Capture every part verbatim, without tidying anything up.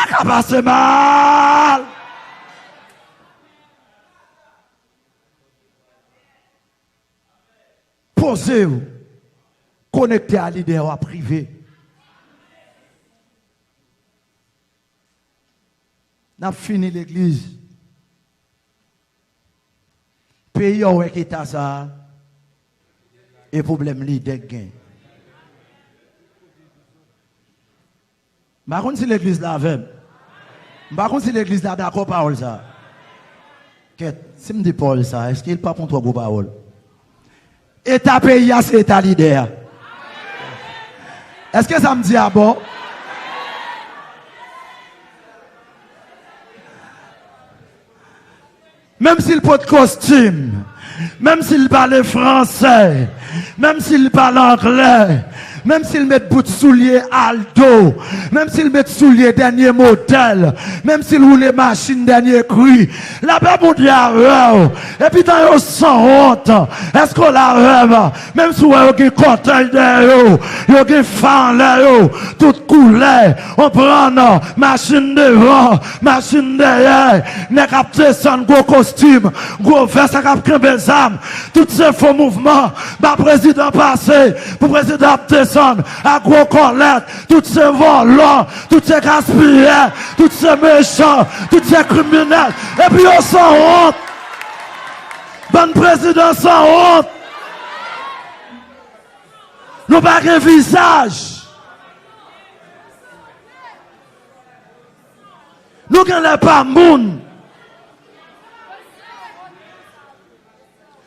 Sa ka pase mal. Poze w. Konekte a lidè w ap rive. N ap fini legliz. Peyi a w wè k eta sa a, e pwoblèm lidè k gen. M pa konn si legliz la avè m. M pa konn si legliz la dakò pawòl sa a. Kèt, si m di pawòl sa a, èske l p ap yon twò gwo pawòl? Eta peyi a se eta lidè a. Èske sa m di a bon? Menm si l pot kostim, menm si l pale fransè, menm si l pale anglè, menm si l met bout soulye Aldo, menm si l met soulye dènye modèl, menm si l woule machin dènye kri, lapè Bondye avè w. Epi tan yo sanwont, èske w la avè m? Menm si w wè yo gen kòtèy dèyè yo, yo gen fa anlè yo, tout koulè, w konprann, machin devan, machin dèyè, nèg ap desann gwo kostim, gwo vès ak ap kenbe zam, tout se fo mouvman, ba prezidan pase, pou prezidan ap desann, ak gwo kòlèt, tout se vòlò, tout se gaspiyè, tout se mechan, tout se kriminèl, epi yo sanwont. Bann prezidan sanwont. Nou pa gen vizaj. Nou genlè pa moun.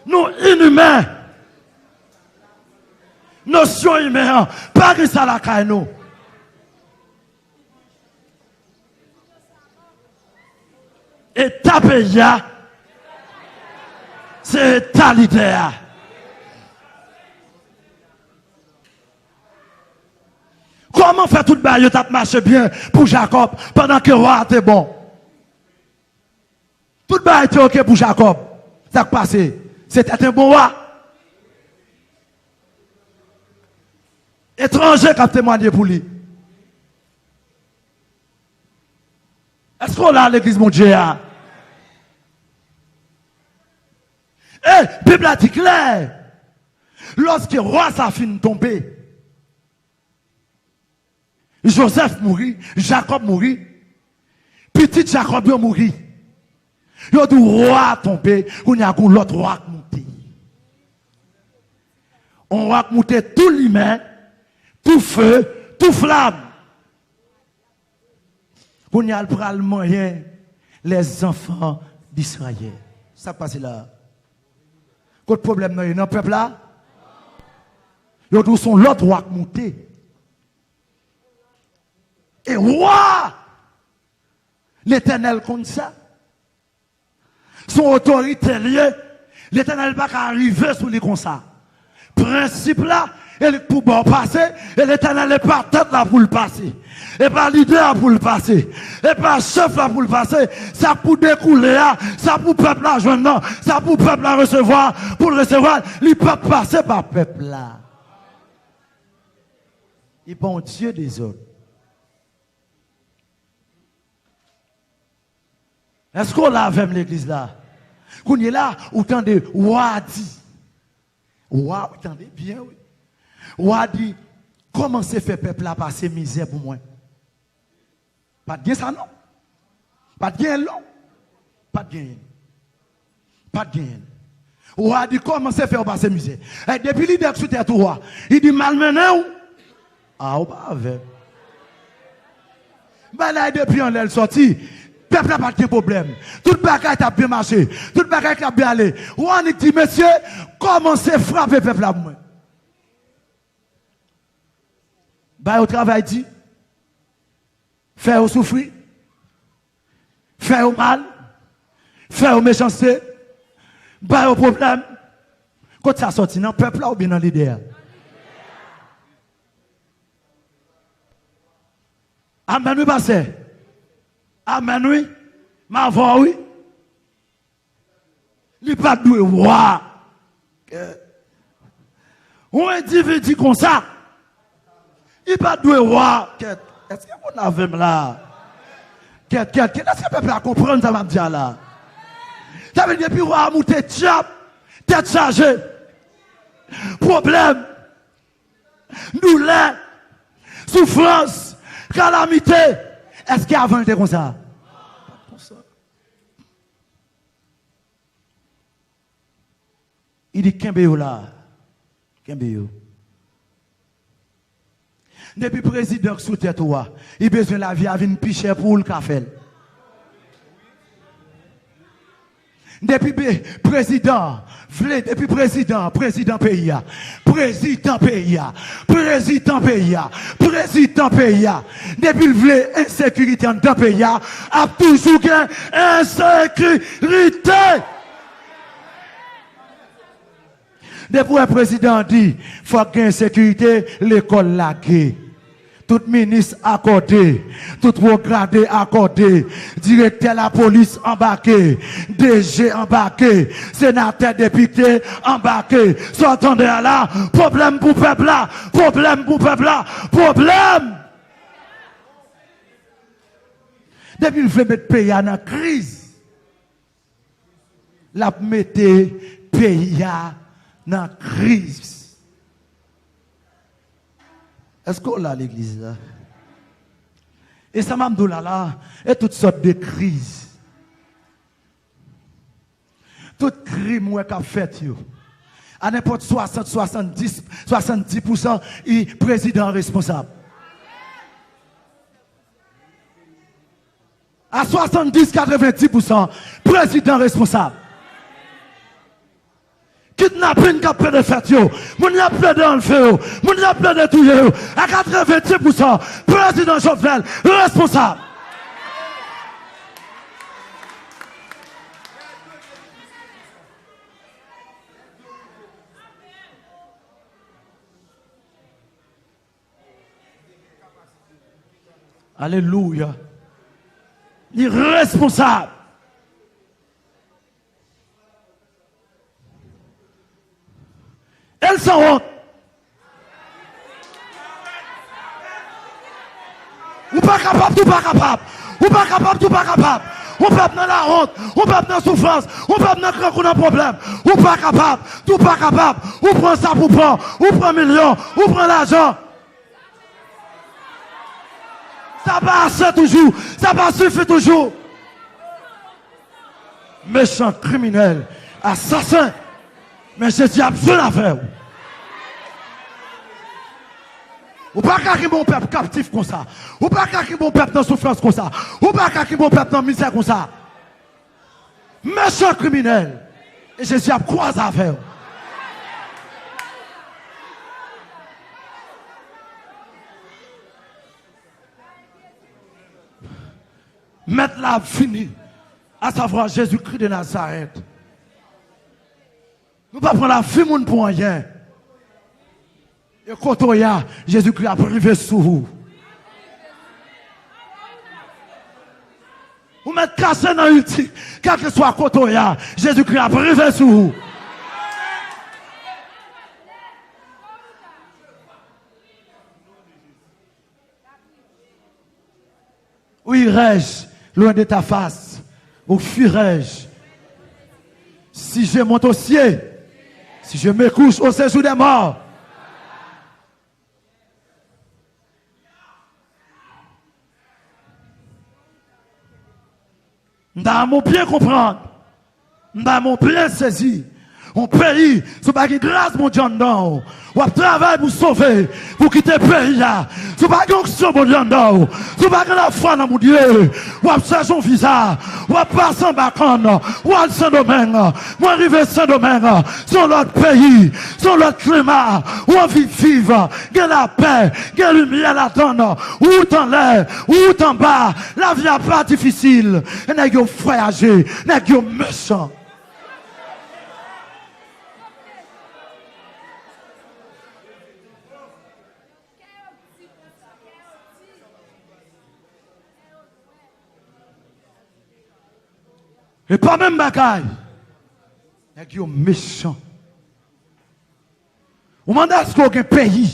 Nou inimen. Nosyon imen an pa gen sa lakay nou. Eta peyi a, se eta lidè a. Kòman fè tout bagay yo t ap mache byen pou Jakòb pandan ke wa a te bon? Tout bagay te oke pou Jakòb. Sa k pase? Se tèt en bon wa. Etranje k ap temwanye pou li. Èske w la, legliz Bondye a? E Bib la di klè, lòske wa sa fin tonbe, Jozèf mouri, Jakòb mouri, pitit Jakòb yo mouri. Yo di w wa a tonbe, kounye a gon lòt wa k moute. On wa k moute tou limen, tou fe, tou flam. Kounye a l pral manyen les enfants d'Israël. Sa k pase la? Kot pwoblèm nan ye? Nan pèp la? Yo di w se on lòt wa k moute. E wa! Letènèl konn sa. Se yon otorite l ye. Letènèl pa ka rive sou li konsa. Prensip la, e li k pou ba w pase, e Letènèl e pa tèt la pou l pase. E pa lidè a pou l pase. E pa chèf la pou l pase. Sa k pou dekoule a, sa pou pèp la jwenn nan, sa pou pèp la resevwa, pou l resevwa l, li p ap pase pa pèp la. Li pa yon dye dezòd. Èske w la avè m, legliz la? Kounye la, ou tande wa a di. Wa, ou tande byen, wi. Wa a di, kòmanse fè pèp la pase mizè pou mwen. Pa t gen sa, non. Pa t genyen l, non. Pa t genyen l. Pa t genyen l. Wa a di, kòmanse fè yo pase mizè. E depi li dèk sou tèt ou a, li di, m al mennen w. A, ou pa avè m. Bagay depi anlè l sòti, pèp la pa t gen pwoblèm. Tout bagay t ap byen mache. Tout bagay t ap byen ale. Wa annik di, mesye, kòmanse frape pèp la pou mwen. Ba yo travay di. Fè yo soufri. Fè yo mal. Fè yo mechanste. Ba yo pwoblèm. Kot sa sòti, nan pèp la oubyen nan lidè a? Amèn wi, pastè. Amèn wi. M avè w wi. Li pa t dwe wa. Yon endividi konsa, li pa t dwe wa. Kèt, èske moun avè m la? Kèt, kèt, kèt, èske pèp la konprann sa m ap di a la? Sa vle di depi wa a moute, dyab, tèt chaje, pwoblèm, doulè, soufrans, kalamite. Èske avan l te konsa? Li di, kenbe yo la. Kenbe yo. Depi prezidan k sou tèt ou a, li bezwen lavi a vin pi chè pou ou, l ka fè l. Depi be-, prezidan vle, depi prezidan, prezidan peyi a, prezidan peyi a, prezidan peyi a, prezidan peyi a, depi l vle ensekirite anndan peyi a, ap toujou gen ensekirite. Depi w wè prezidan an di, fòk gen sekirite, lekòl lage. Tout minis akòde, tout wo grade akòde, direktè lapolis anbake, D G anbake, senatè, depite anbake. Sa w tande a la, pwoblèm pou pèp la, pwoblèm pou pèp la, pwoblèm! Depi l vle met peyi a nan kriz, l ap mete peyi a nan kriz. Èske w la, legliz la? E sa m ap di w la la, e tout sòt de kriz. Tout krim w wè k ap fèt yo, a nenpòt swasant, swasanndis, swasanndis pousan, i prezidan an responsab. A swasanndis, katrevenndis pousan, prezidan responsab. Kidnapin k ap plede fèt yo, moun y ap plede anlve yo, moun y ap plede touye yo, a katrevenndis pousan, prezidan Jovenel responsab. Alelouya. Li responsab. E l sanwont. Ou pa kapab, tou pa kapab. Ou pa kapab, tou pa kapab. Ou pèp nan lawont, ou pèp nan soufrans, ou pèp nan grangou, nan pwoblèm. Ou pa kapab, tou pa kapab. Ou pran sa pou pran, ou pran milyon, ou pran lajan. Sa pa ase toujou, sa pa sifi toujou. Mechan, kriminèl, asasen, men Jezi ap jwenn avè w. Ou pa ka kenbe yon pèp kaptif konsa. Ou pa ka kenbe yon pèp nan soufrans konsa. Ou pa ka kenbe yon pèp nan mizè konsa. Mechan, kriminèl. E Jezi ap kwaze avè w. Mèt la ap vini, asavwa Jezikri de Nazarèt. Nou pa pran lavi moun pou anyen. E kote w ye a, Jezikri ap rive sou ou. Ou mèt kache nan Iltik, kèlkeswa kote w ye a, Jezikri ap rive sou ou. Où irai-je loin de ta face? Où fuirai-je? Si je monte aux cieux, si je me couche au séjour des morts. M ta renmen w byen konprann. M ta renmen w byen sezi. Yon peyi, si w pa gen gras Bondye anndan w, w ap travay pou sove, pou kite peyi a. Si w pa gen onksyon Bondye anndan w, si w pa gen lafwa nan Bondye, w ap chèche yon viza, w ap pase anba kann, w al Sendomeng. Mwen rive Sendomeng, se yon lòt peyi, se yon lòt klima, w anvi viv, gen lapè, gen limyè ladann, wout anlè, wout anba, lavi a pa difisil. E nèg yo vwayaje, nèg yo mechan. E pa menm bagay. Nèg yo mechan. Ou mande èske w gen peyi?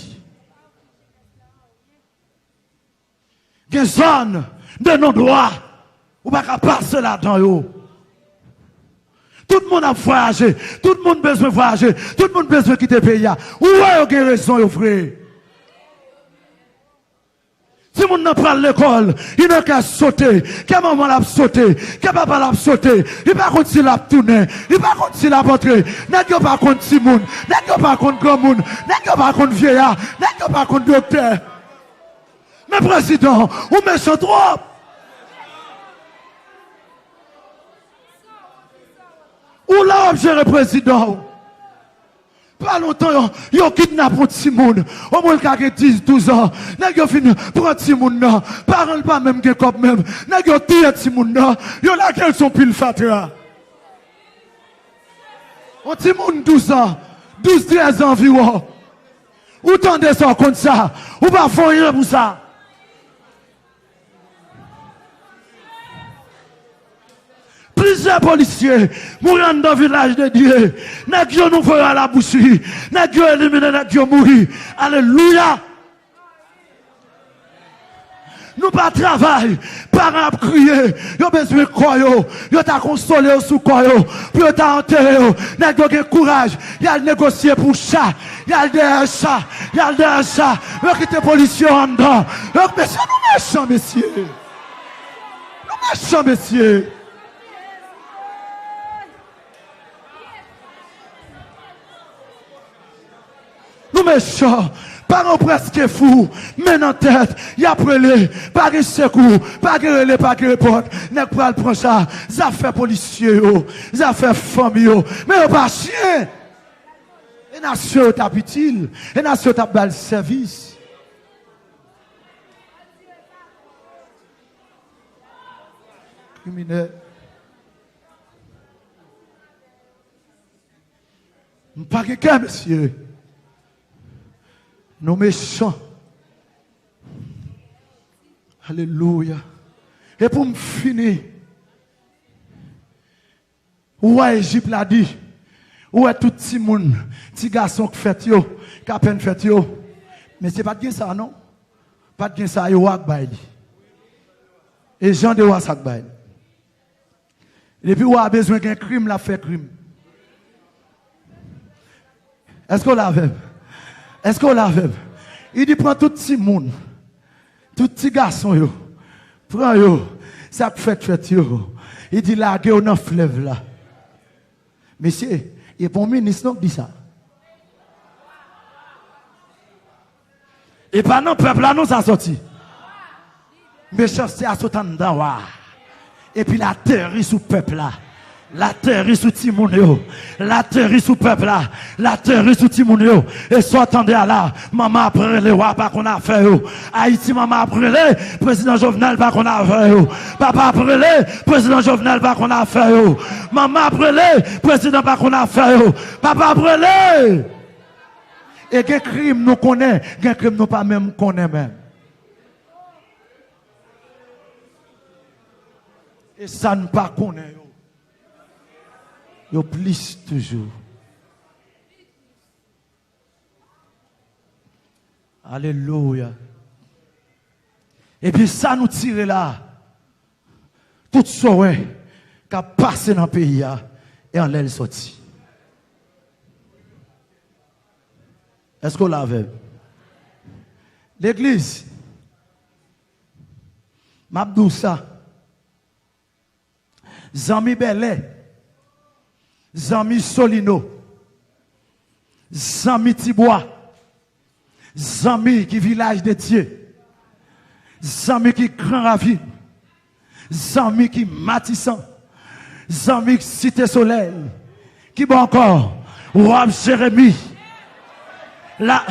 Gen zòn de non dwa. Ou pa ka pase ladan yo. Tout moun ap vwayaje. Tout moun bezwen vwayaje. Tout moun bezwen kite peyi a. Ou wè yo gen rezon yo vre. Timoun nan pral lekòl, li nan kè sote, kè manman l ap sote, kè papa l ap sote, li pa konn si l ap tounen, li pa konn si l ap antre. Nèg yo pa konn timoun, nèg yo pa konn granmoun, nèg yo pa konn vyeya, nèg yo pa konn doktè. Men prezidan, ou mechan twòp. Ou la w ap jere prezidan w. Pa lontan yo, yo kidnape yon timoun. Omwen l ka gen dis, douz an. Nèg yo vin pran timoun nan. Paran l pa menm gen kòb menm. Nèg yo touye timoun nan. Yo lage l sou pil fatra. Yon timoun douz an, douz, trèz an anviwon. Ou tande sa, w konn sa. Ou pa fè anyen pou sa. Plizyè polisye mouri anndan Vilaj de Dye. Nèg yo nou voye a la bousi. Nèg yo elimine, nèg yo mouri. Alelouya! Nou pa travay. Paran ap kriye. Yo bezwen kò yo. Yo ta konsole yo sou kò yo. Pou yo ta antere yo. Nèg yo gen kouraj. Y al negosye pou cha. Y al dèyè cha. Y al dèyè cha. Yo kite polisye yo anndan. Yo, mesye, nou mechan, mesye. Nou mechan, mesye. Nou mechan. Paran w prèske fou. Men nan tèt. Y ap rele. Pa gen sekou. Pa gen rele, pa gen repòt. Nèg pral pran cha. Zafè polisye yo. Zafè fanmi yo. Men yo pa chen. E nasyon yo t ap itil. E nasyon yo t ap ba l sèvis. Kriminèl. M pa gen kè, mesye. Nou mechan. Alelouya. E pou m fini, ou wè Ejip la di, ou wè tout timoun, ti gason k fèt yo, k apèn fèt yo. Mesye, pa t gen sa non. Pa t gen sa, e wa k bay li. E jan de wa sa k bay li. Depi wa bezwen gen krim, l ap fè krim. Èske w la avè m? Èske w la avè m? Li di pran tout timoun, tout ti gason yo, pran yo, sa k fèt fèt yo. Li di lage yo nan flèv la. Mesye, e pa yon minis non k di sa. E pa nan pèp la non sa sòti. Mechanste a sot anndan wa a. Epi l ateri sou pèp la. L ateri sou timoun yo. L ateri sou pèp la. L ateri sou timoun yo. E sa w tande a la, manman ap rele, wa pa konn afè yo. Ayiti, manman ap rele, prezidan Jovenel pa konn afè yo. Papa ap rele, prezidan Jovenel pa konn afè yo. Manman ap rele, prezidan pa konn afè yo. Papa ap rele. E gen krim nou konnen, gen krim nou pa menm konnen menm. E sa n pa konnen yo, yo plis toujou. Alelouya. Epi sa nou tire la, tout sa w wè k ap pase nan peyi a, e anlè l sòti. Èske w la avè m? Legliz, m ap di w sa. Zanmi Bèlè, zanmi Solino, zanmi Tibwa, zanmi ki Vilaj de Dye, zanmi ki Gran Ravin, zanmi ki Matisan, zanmi ki Site Solèy, ki bò ankò, Wòb Jeremi, la,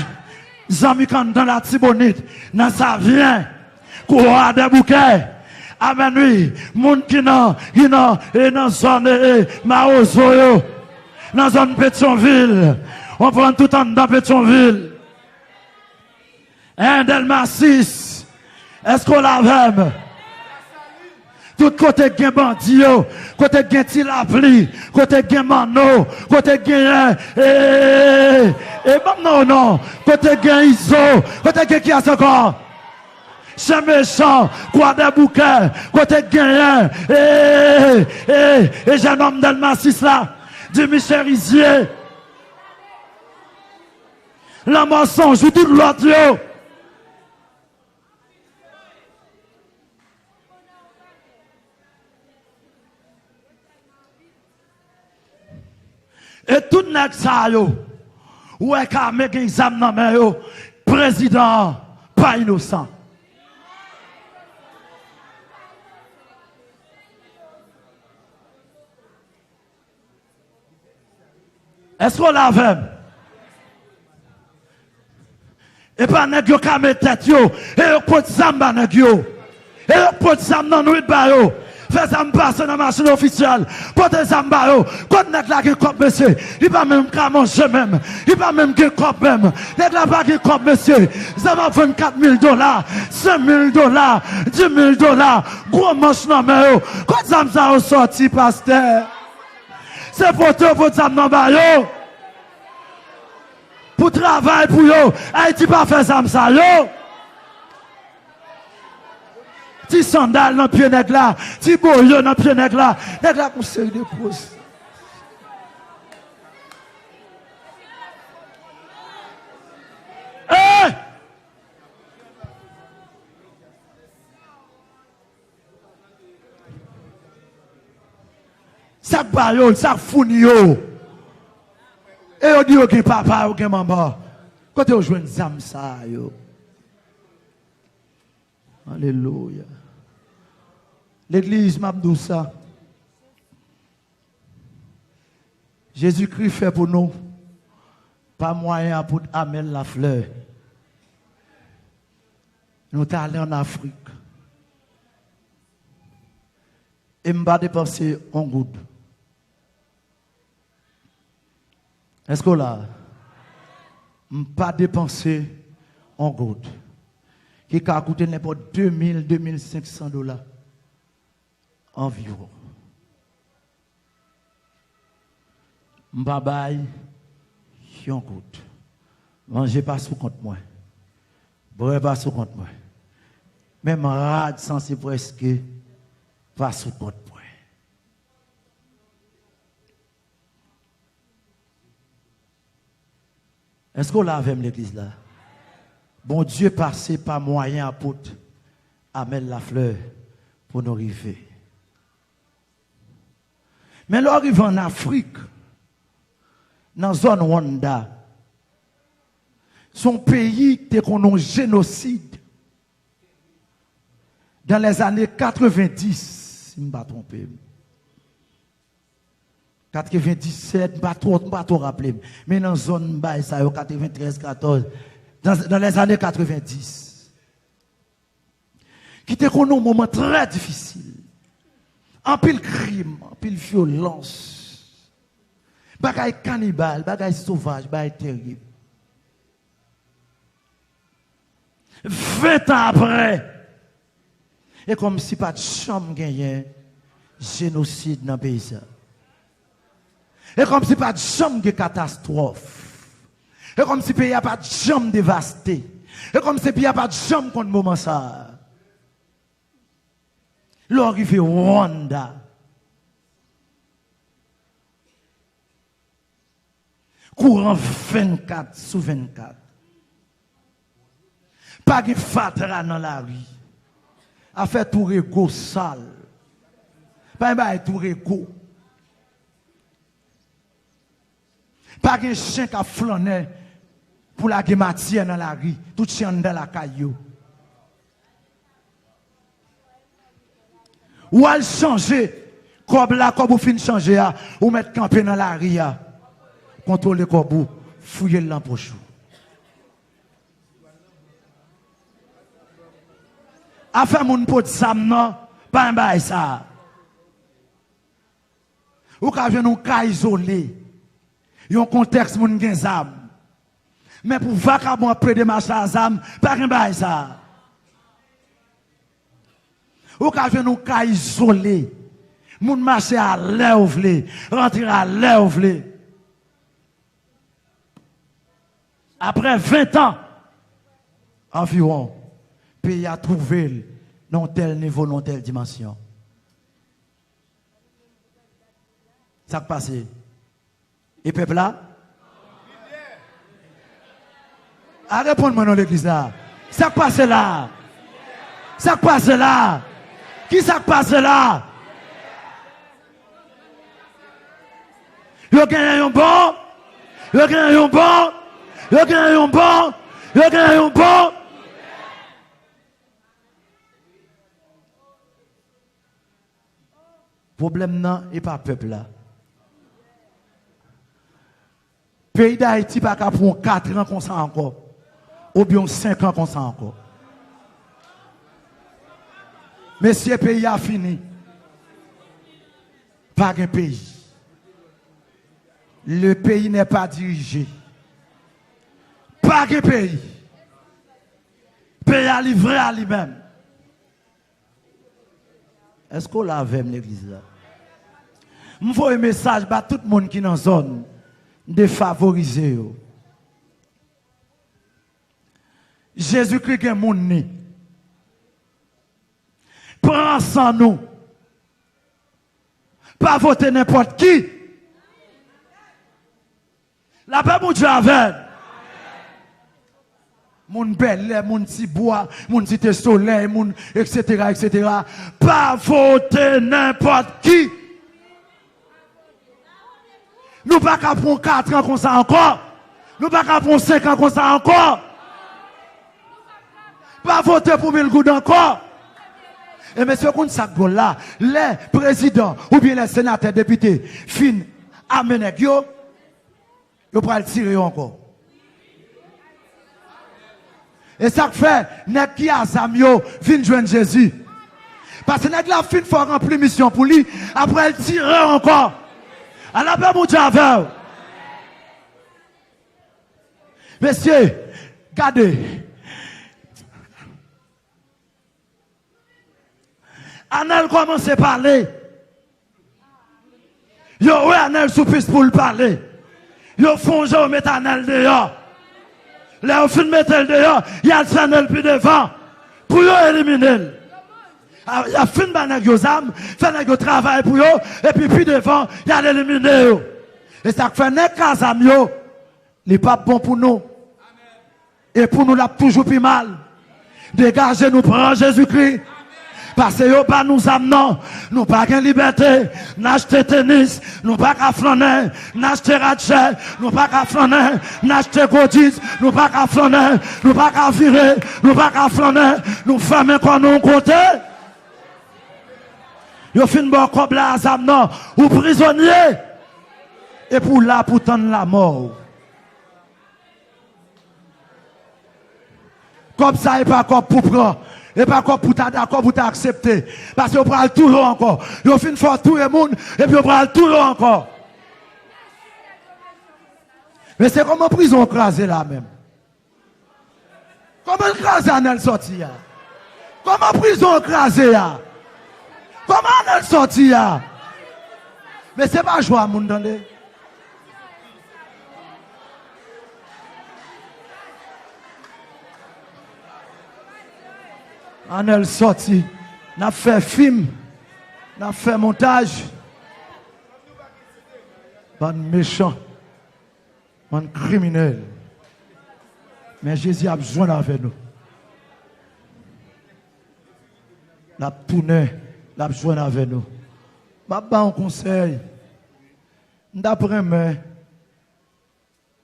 zanmi k anndan Latibonit, nan Savyen, Kouwa Dèboukè. Amèn wi. Moun ki nan, ki nan, e nan zòn, e, e, Mawozo yo. Nan zòn Petyonvil. Konprann tout anndan Petyonvil. Hein, Dèlma sis. Èske w la avè m? Tout kote k gen bandi yo, kote k gen Ti Lapli, kote k gen Manno, kote k gen, e, e, e, e, ban m non, non. Kote k gen Izo, kote k gen kiyès ankò? Chen mechan, Kwadèboukè, kote k genyen, e, e, e, e jennonm Dèlma sis la, Dimi Cherizier, Lanmò Sonjou, tout lòt yo. E tout nèg sa yo, ou wè k ame, gen zam nan men yo, prezidan an pa inosan. Èske w la avè m? E pa nèg yo k ame tèt yo, e yo k pot zam ba nèg yo. E yo k pot zam nan nwit ba yo. Fè zam pase nan machin ofisyèl. Pote zam ba yo. Kot nèg la gen kòb, mesye? Li pa menm ka manje menm. Li pa menm gen kòb menm. Nèg la pa gen kòb, mesye. Zam ap vann kat mil dola, senk mil dola, dis mil dola. Gwo manch nan men yo. Kot zam sa yo sòti, pastè? Se pote yo pot zam nan ba yo. Pou travay pou yo. Ayiti pa fè zam sa yo. Ti sandal nan pye nèg la, ti boyo nan pye nèg la. Nèg la gon seri de poz. Eh! Sa k ba yo, sa k founi yo. E yo di yo gen papa, yo gen manman. Kote yo jwenn zam sa yo? Alelouya. Legliz, m ap di w sa. Jezikri fè pou nou, pa mwayen apot Amel Lafleur. Nou t ale ann Afrik. E m pa depanse yon goud. Èske w la? M pa depanse yon goud. Ki ka koute nenpòt de mil, de mil senk san dola anviwon. M pa bay yon goud. Manje pa sou kont mwen. Bwè pa sou kont mwen. Menm rad sanse prèske pa sou kont mwen. Èske w la avè m, legliz la? Bondye pase pa mwayen apot Amel Lafleur pou nou rive. Men lè w rive ann Afrik, nan zòn Rwanda, se yon peyi ki te konn yon jenosid dans les années quatre-vingt-dix, si m pa twonpe m. Katrevendisèt, m pa twò, m pa twò raple m. Men nan zòn bay sa yo, katreventrèz, katòz, dans, dans les années quatre-vingt-dix. Ki te konn yon moman trè difisil. Anpil krim, anpil vyolans. Bagay kanibal, bagay sovaj, bagay terib. Ven tan apre, e kòmsi pa t janm genyen jenosid nan peyi sa. E kòmsi pa t janm gen katastwòf. E kòmsi peyi a pa t janm devaste. E kòmsi peyi a pa t janm konn moman sa a. Lè w rive Rwanda, kouran vennkat sou vennkat. Pa gen fatra nan lari. Afè tou rego sal. Pa gen bagay tou rego. Pa gen chen k ap flannen pou lage matyè nan lari. Tout chen anndan lakay yo. Ou al chanje kòb la, kòb ou fin chanje a, ou mèt kanpe nan lari a. Kontwole kòb ou, fouye l nan poch ou. Afè moun pot zam nan, pa gen bagay sa. Ou ka jwenn yon kay izole, yon kontèks moun gen zam. Men pou vakabon ap plede mache a zam, pa gen bagay sa. Ou ka jwenn yon kay izole, moun mache a lè yo vle, rantre a lè yo vle. Apre ven tan anviwon, Peyi a twouve l nan yon tèl nivo, nan yon tèl dimansyon. Sa k pase? E pèp la? A, reponn mwen non, legliz la. Sa k pase la? Sa k pase la? Ki sa k pase la? Yo genyen yon bon, yo genyen yon bon, yo genyen yon bon, yo genyen yon bon. Pwoblèm nan, e pa pèp la. Peyi Dayiti pa ka pran yon katran konsa ankò, oubyen yon senkan konsa ankò. Mesye, peyi a fini. Pa gen peyi. Le pays n'est pas dirigé. Pa gen peyi. Peyi a livre a li menm. Èske w la avè m, legliz la? M voye mesaj ba tout moun ki nan zòn defavorize yo. Jezikri gen moun ni. Pran san nou. Pa vote nenpòt ki. Lapè Bondye avè n. Moun Bèlè, moun Tibwa, moun Site Solèy, moun etsetera, etsetera. Pa vote nenpòt ki. Nou pa ka pran katran konsa ankò. Nou pa ka pran senkan konsa ankò. Pa vote pou mil goud ankò. E mesye, konn sa k dwòl la? Lè prezidan oubyen lè senatè, depite fin ame nèg yo, yo pral tire yo ankò. E sa k fè nèg ki a zam yo vin jwenn Jezi. Paske nèg la fin fò ranpli misyon pou li, apre l tire yo ankò. Alapè Bondye avè w. Mesye, gade. Anèl kòmanse pale. Yo wè Anèl sou pis pou l pale. Yo fè yon jan yo met Anèl deyò. Lè yo fin mete l deyò, y al trennen l pi devan pou yo elimine l. A, y ap fin ba nèg yo zam, fè nèg yo travay pou yo, epi pi devan, y al elimine yo. E sa k fè nèg k a zam yo, li p ap bon pou nou. E pou nou, l ap toujou pi mal. Degaje nou, pran Jezikri. Pase yo ba nou zam nan. Nou pa gen libète. N achte tenis, nou pa ka flannen. N achte rad chè, nou pa ka flannen. N achte gwo djins, nou pa ka flannen. Nou pa ka vire, nou pa ka flannen. Nou fèmen kò nou yon kote. Yo fin ba w kòb la a zam nan. Ou prizonye. Epi w la pou tann lanmò w. Kòb sa e pa kòb pou pran. E pa kòb pou ta dakò, pou ta aksepte. Paske yo pral touye w ankò. Yo fin fè w touye moun, epi yo pral touye w ankò. Men se kòman prizon an kraze la menm? Kòman l kraze Anèl sòti a? Kòman prizon an kraze a? Kòman Anèl sòti a? Men se pa jwa moun, tande. Anèl sòti. N ap fè fim. N ap fè montaj. Bann mechan. Bann kriminèl. Men Jezi ap jwenn avè nou. L ap tounen, l ap jwenn avè nou. M ap ba w yon konsèy. M t ap renmen,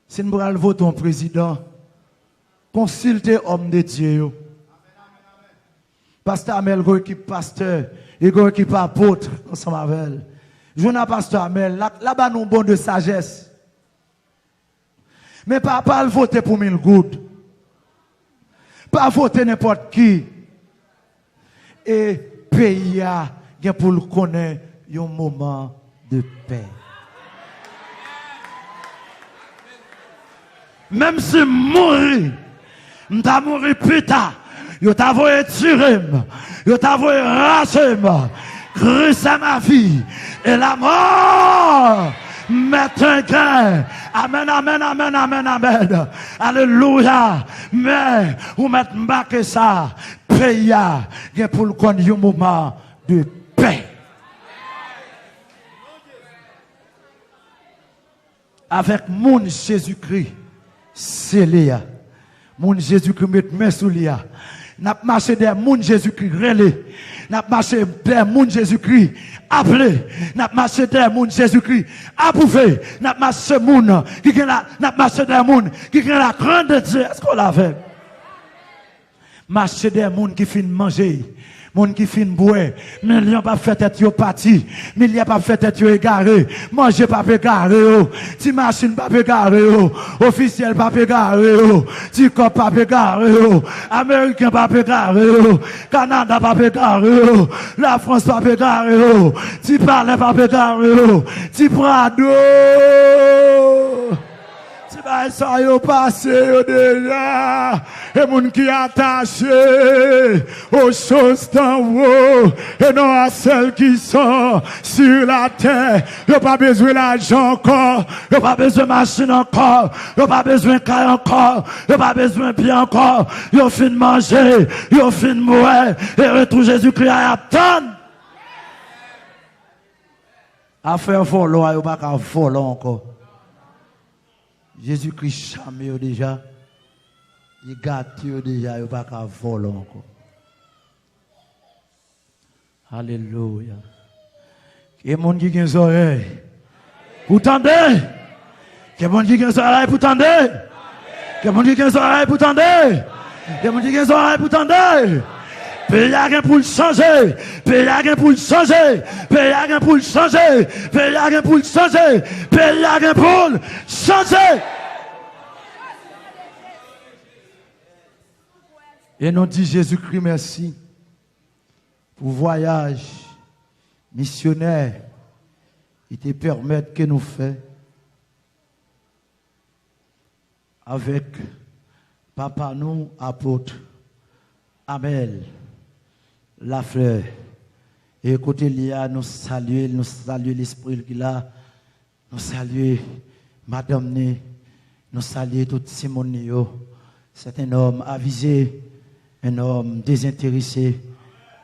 si n pral vote yon prezidan, konsilte òm de Dye yo. Pastè Amèl gen ekip pastè, li gen ekip apot ansanm avè l. Jwenn a pastè Amèl, l a, l a ba nou bon de sajès. Men pa, pa al vote pou mil goud. Pa vote nenpòt ki. E peyi a gen pou l konnen yon moman de pè. Menm si m mouri, m ta mouri pita. Yo ta voye tire m. Yo ta voye rache m. Christ est ma vie et la mort m'est un gain. Amèn, amèn, amèn, amèn, amèn. Alelouya. Men, ou mèt make sa. Peyi a gen pou l konn yon moman de pè. Avèk moun Jezikri sele a. Moun Jezikri met men sou li a. N ap mache dèyè moun Jezikri rele. N ap mache dèyè moun Jezikri aple. N ap mache dèyè moun Jezikri apwouve. N ap mache moun ki gen la, n ap mache dèyè moun ki gen lakrent de Dye. Èske w la avè m? Mache dèyè moun ki fin manje, moun ki fin bwè. Milyon p ap fè tèt yo pati. Milyè p ap fè tèt yo egare. Manje p ap egare yo. Ti machin p ap egare yo. Ofisyèl p ap egare yo. Ti kòb p ap egare yo. Ameriken p ap egare yo. Kanada p ap egare yo. Lafrans p ap egare yo. Ti palè p ap egare yo. Ti Prado. Ti bagay sa yo pase yo deja. E moun ki atache aux choses d'en haut et non à celles qui sont sur la terre. Yo pa bezwen lajan ankò. Yo pa bezwen machin ankò. Yo pa bezwen kay ankò. Yo pa bezwen byen ankò. Yo fin manje. Yo fin bwè. E retou Jezikri a y ap tann. Afè vòlò a, yo pa ka vòlò ankò. Jezikri chame yo deja. Li gate yo deja, yo pa ka vòlò ankò. Alelouya. Ke moun ki gen zòrèy pou tande. Ke moun ki gen zòrèy pou tande. Ke moun ki gen zòrèy pou tande. Ke moun ki gen zòrèy pou tande. Peyi a gen pou l chanje. Peyi a gen pou l chanje. Peyi a gen pou l chanje. Peyi a gen pou l chanje. Peyi a gen pou l chanje. E nou di Jezikri mèsi pou vwayaj misyonè li te pèmèt ke nou fè avèk papa nou, apot Amèl Laflè. E kote l ye a, nou salye l, nou salye lespri l ki la. Nou salye madanm ni, nou salye tout timoun ni yo. C'est un homme avisé, un homme désintéressé,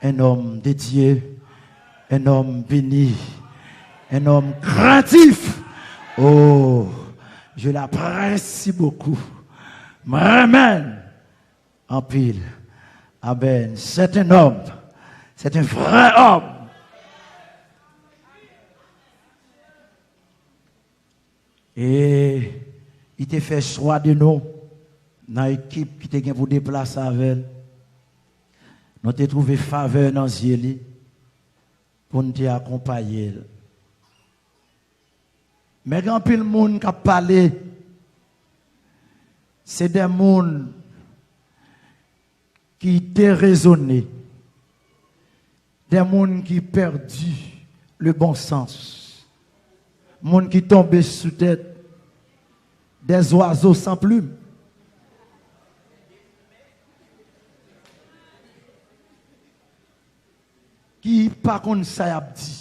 un homme dédié, un homme béni, un homme craintif. Oh, je l'apprécie beaucoup. Mwen renmen l anpil. Amen. C'est un homme. C'est un vrai homme. E li te fè chwa de nou nan ekip ki te gen pou deplase avè l. Nou te twouve favè nan zye li pou n te akonpaye l. Men gen anpil moun k ap pale, se de moun ki derezone, de moun ki pèdi le bon sans, moun ki tonbe sou tèt, des oiseaux sans plumes, ki pa konn sa y ap di.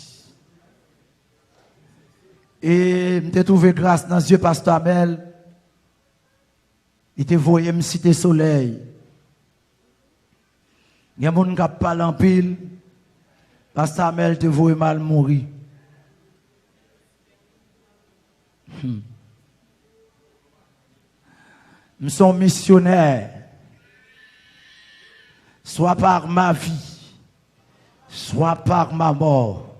E m te twouve gras nan zye pastè Amèl. Li te voye m Site Solèy. Gen moun k ap pale anpil. Pastè Amèl te voye m al mouri. Hmm. M se yon misyonè. Soit par ma vie, soit par ma mort,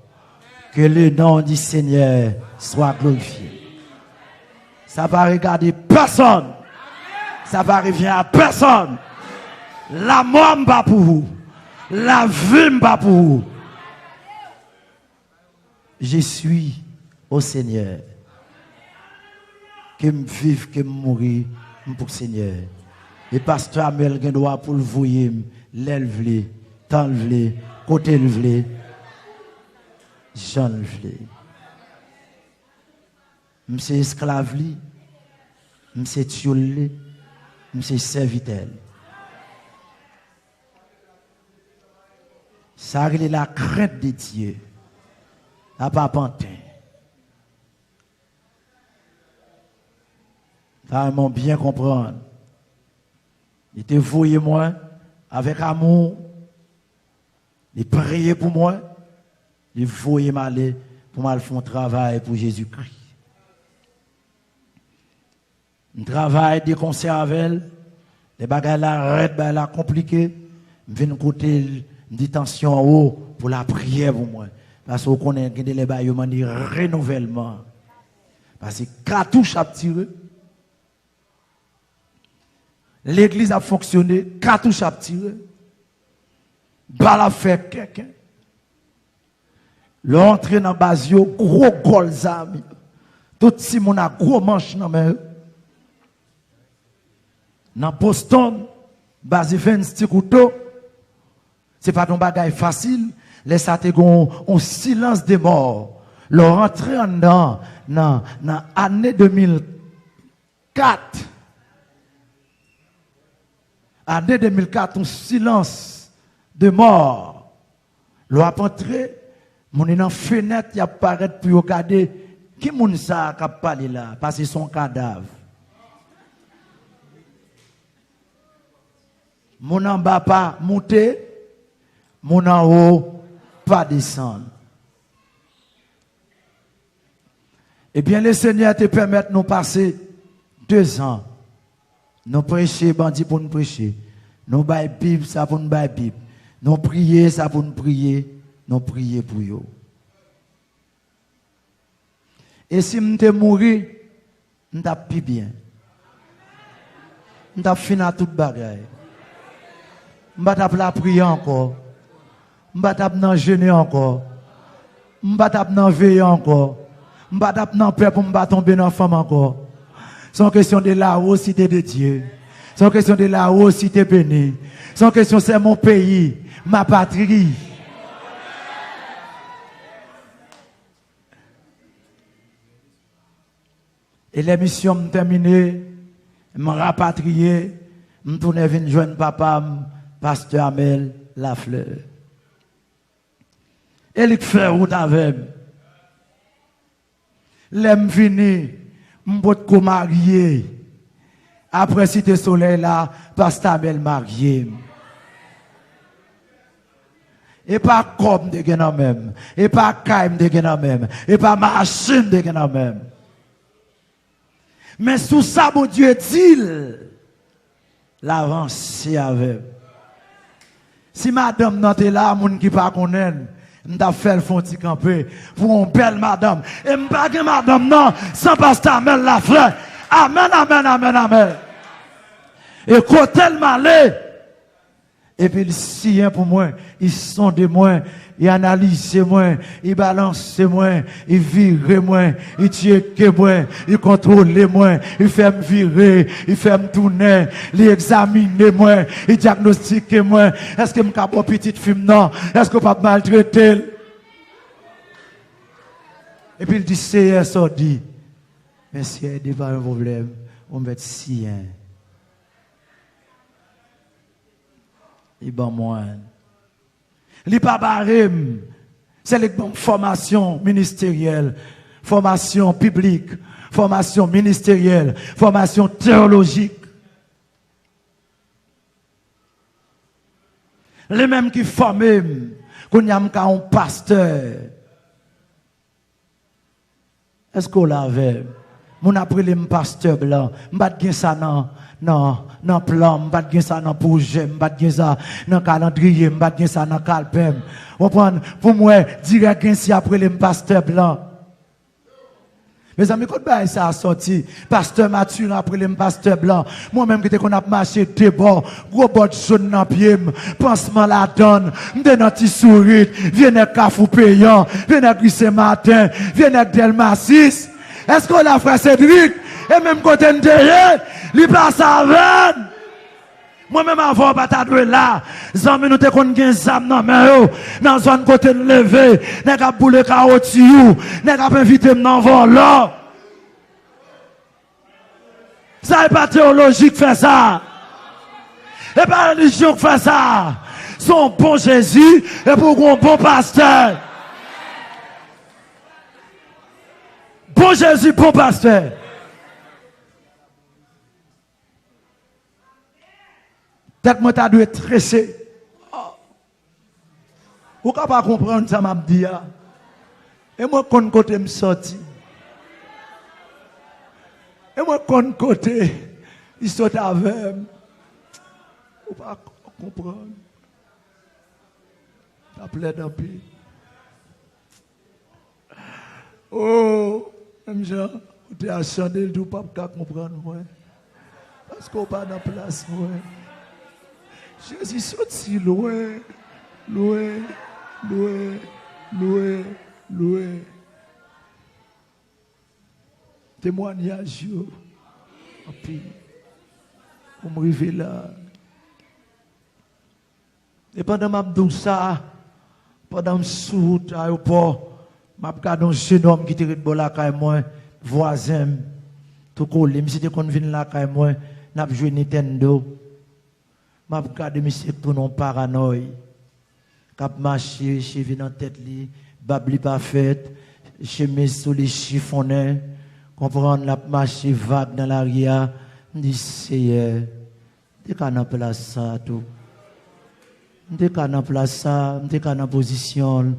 que le nom du Seigneur soit glorifié. Sa pa regade pèsonn. Sa pa revyen a pèsonn. Lamò m pa pou ou. Lavi m pa pou ou. Je suis au Seigneur. Ke m viv, ke m mouri, m pou Senyè. E pastè Amèl gen dwa pou l voye m lè l vle, tan l vle, kote l vle, jan l vle. M se esklav li, m se tyoul li, m se sèvitè l. Sa rele la crainte de Dieu. Sa pa panten. Talman byen konprann. Li te voye mwen avèk amou. Li priye pou mwen. Li voye m ale pou m al fè yon travay pou Jezikri. M travay de konsè avè l. Lè bagay la rèd, bagay la konplike, m vin kote l, m di tansyon an wo pou lapriyè pou mwen. Paske w konnen, gen de lè bagay yo mande renouvèlman. Paske katouch ap tire. Legliz ap fonksyone, katouch ap tire. Bal ap fè kenken. Lè w antre nan baz yo, gwo gòl zam. Tout timoun ak gwo manch nan men yo. Nan Boston, baz Evans ti kouto, se pa t yon bagay fasil. Lè sa te gen yon, yon silans de mò. Lè w rantre anndan, nan, nan ane de mil kat, ane de mil kat, yon silans de mò. Lè w ap antre, moun yo nan fenèt, y ap parèt pou yo gade ki moun sa a k ap pale la, paske se yon kadav. Moun anba pa moute, moun anwo pa desann. Ebyen, Lesenyè te pèmèt nou pase dezan. Nou preche, bandi pou n preche. Nou bay Bib, sa pou n bay Bib. Nou priye, sa pou n priye. Nou priye pou yo. E si m te mouri, m t ap pi byen. M t ap fin a tout bagay. M pa t ap lapriyè ankò. M pa t ap nan jene ankò. M pa t ap nan veye ankò. M pa t ap nan pè pou m pa tonbe nan fanm ankò. Se yon kesyon de la wo site de Dye. Se yon kesyon de la wo site beni. Se yon kesyon c'est mon pays, ma patrie. E lè misyon m tèmine, m rapatriye, m tounen vin jwenn papa m, pastè Amel Lafleur. E li k fè wout avè m. Lè m vini, m potko marye. Apre Site Solèy la, pastè Amel marye m. E pa kò m te gen nan men m. E pa kay m te gen nan men m. E pa machin m te gen nan men m. Men sou sa Bondye di l, l avanse avè m. Si madanm nan te la, moun ki pa konnen l, m t ap fè l fè yon ti kanpe pou yon bèl madanm. E m pa gen madanm nan san pastè Amel Laflè. Amèn, amèn, amèn, amèn. E kote l m ale, epi l siyen pou mwen, li sonde mwen, li analize mwen, li balanse mwen, li vire mwen, li tcheke mwen, li kontwole mwen, li fè m vire, li fè m tounen, li egzamine mwen, li dyagnostike mwen. Èske m ka ba w pitit fi m nan? Èske w p ap maltrete l? Epi l di, Seyè, sa w di? Men Seyè di, pa gen pwoblèm, ou mèt siyen. Li ban mwen. Li pa bare m. Se li k ban m fòmasyon ministeryèl, fòmasyon piblik, fòmasyon ministeryèl, fòmasyon teyolojik. Li menm ki fòme m. Kounye a m ka yon pastè. Èske w la avè m? Moun ap rele m pastè blan. M pa t gen sa nan, nan, nan plan m, m pa t gen sa nan pwojè m, m pa t gen sa nan kalandriye m, m pa t gen sa nan kalpè m. Konprann? Pou m wè, dirèk gen si ap rele m pastè blan. Mezanmi, kot bagay sa a sòti? Pastè Mathurin ap rele m pastè blan. Mwen menm ki te konn ap mache de bò, gwo bòt jòn nan pye m, pansman ladann, m te nan Ti Sourit, vye nèg Kafou Peyan, vye nèg Ri Sen Maten, vye nèg Dèlma sis. Èske w la, frè Cédric? E menm kote n te ye, li pase avè n. Mwen menm avè w pa ta dwe la. Zanmi, nou te konn gen zam nan men yo. Nan zòn kote n leve, nèg ap boule kawo Tiyou, nèg ap envite m nan vòlò. Sa e pa teyoloji k fè sa. E pa relijyon k fè sa. Se yon bon Jezi, epi w gen yon bon pastè. Bon Jezi, bon pastè. Tèt mwen ta dwe trese. Ou ka pa konprann sa m ap di a. E mwen konn kote m sòti. E mwen konn kote li sot avè m. Ou pa k-, konprann. T ap lèd anpil. Oh, menm jan ou te a chande l, di w p ap ka konprann mwen. Paske w pa nan plas mwen. Jezi soti lwen, lwen, lwen, lwen, lwen. Temwayaj yo anpil pou m rive la. E pandan m ap di w sa, pandan m sou wout ayewopò, m ap gade yon jenòm ki te ret bò lakay mwen, vwazen m, tou kole. Misye te konn vin lakay mwen, n ap jwe Nintendo. M ap gade misye k tounen yon paranòy, k ap mache, cheve nan tèt li, bab li pa fèt, chemiz sou li chifonnen, konprann, l ap mache vag nan lari a. M di, Seyè, m te ka nan plas sa a tou. M te ka nan plas sa a, m te ka nan pozisyon l.